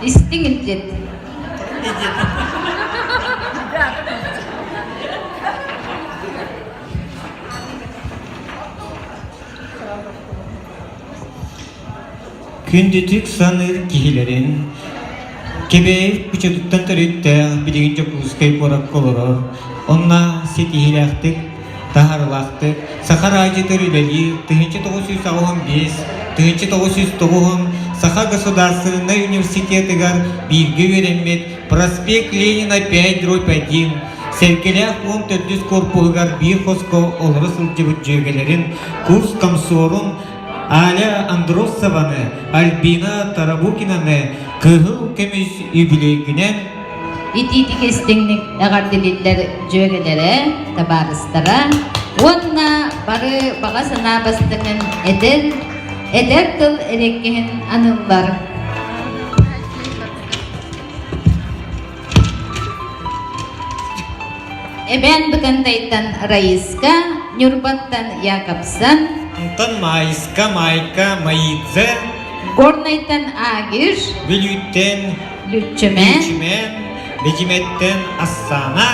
Истиҥ илдьит. Күндүтүк саныыр киһилэрин Кэбээйи Кучатыттан төрүттээх билигин Дьокуускай куоракка олорор, онно ситиһиилээхтик, таһаарыылаахтык Саха радиотыгар үлэлиир 1985, 1990 Саха государственнай университетыгар бииргэ үөрэммит проспект Ленина 5-1 Сэргэлээх 14 корпуһугар биир хоско олоро сылдьыбыт дьүөгэлэрин курс комсорун Аля Андросованы, Альбина Тарабукинаны кыһыл көмүс үбүлүөйгүнэн Итиитик истиҥник эҕэрдэлииллэр дьүөгэлэрэ, табаарыстара уонна бары баҕа санаа бастыҥын эдэр, эдэр тыл эриэккэһин аныыллар. Эбээн Бытантайтан Раиска, Ньурбаттан Якобсон, Онтон Маайыска, Майка, Маидзе, Горнайтан Агиш, Бүлүүттэн Лүччүмэн, Лүччүмэн, Бэдьимэттэн Ассана,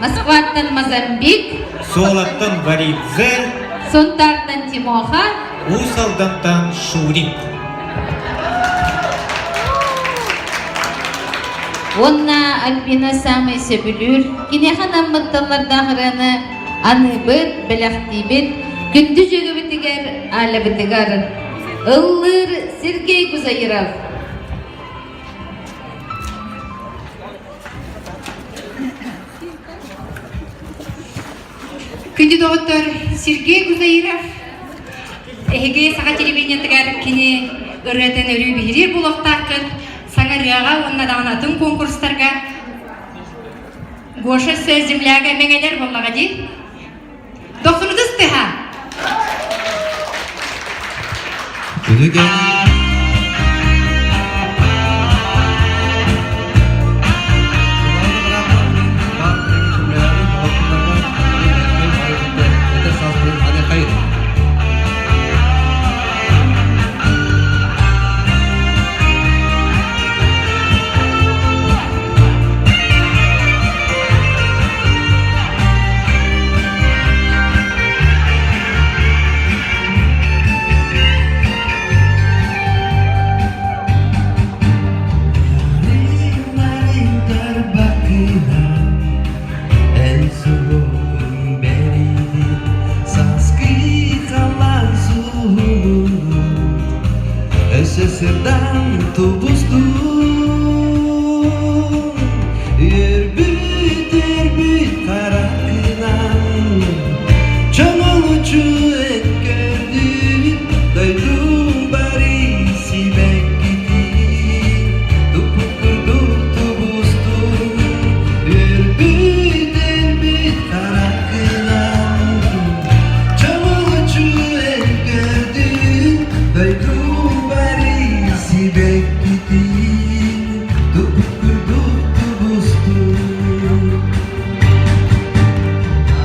Москваттан Мозамбик, Суолаттан Варидзе, Сунтаартан Тимоха, Уус Алдантан Шурик. Уонна Альбина саамай сөбүлүүр, киниэхэ анаммыт тыллардаах ырыаны аныыбыт, бэлэхтиибит, күндү дьүөгэбитигэр, Алябытыгар. Ыллыыр Сергей Гузаиров. Күндү доҕоттор, Сергей Гузаиров эһиги саха телевидениетыгар кини ырыатын өрүү биһириир буолуохтааххыт. Саҥа ырыаҕа уонна даҕаны атын конкурстарга Гоша земляга мэҥэлэр буоллаҕа дии. Дохсунутус тыһа! Күнүгэр Өссө тубустун Үөрбүт үөрбүт хараххынан Чоҥолучу эт көрдүн Дойдум бары сибэккитин Туппут курдук тубустун Үөрбүт үөрбүт хараххынан Чоҥолучу эт көрдүн Дойдум бары сибэккитин Туппут курдук тубустун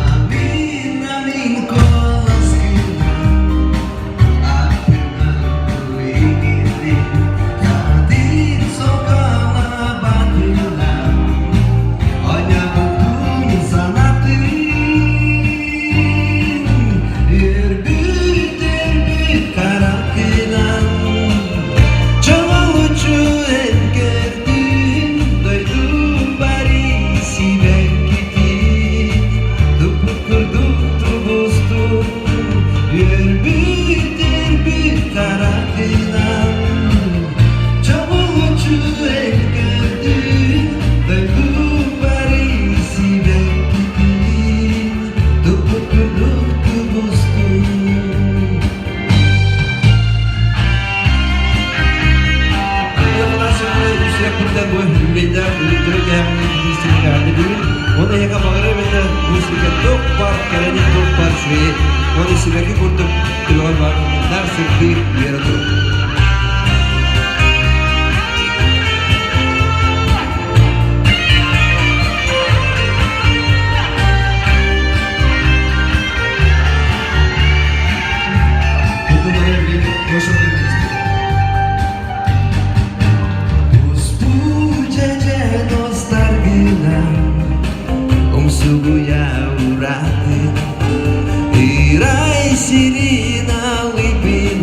Амин, амин, колоскина, Курдук тубустун Үөрбүт үөрбүт харахынан Чобулучу элгэрдин Дойдум бары сибэккитин Туппут курдук тубустун Оны эһиэхэ баҕарар эбэтэ музыка туох баар кэрэни туох баар үчүгэйи уонна сибэкки курдук түбэҕэр баар наар сырдыы үөрэ турун.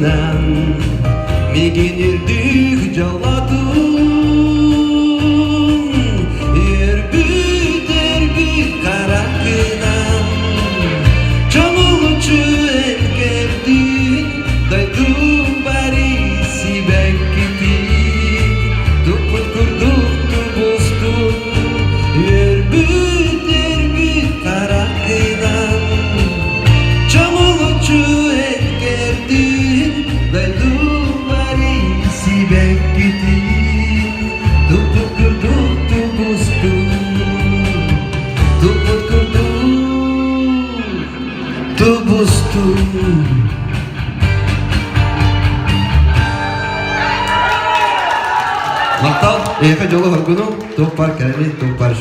Харакынан Мигин үрдүк дьолотун Өрбүт өрбүт харакынан Чомулучу энкэрдин Дойдум бары сибэккитин Туппут курдук тубустун Өрбүт өрбүт харакынан Чомулучу энкэрдин Дойдум бары сибэккитин Туппут курдук тубустун Туппут курдук тубустун Махтал, эйиэхэ дьолу-соргуну, туох баар кэрэни, туох баар.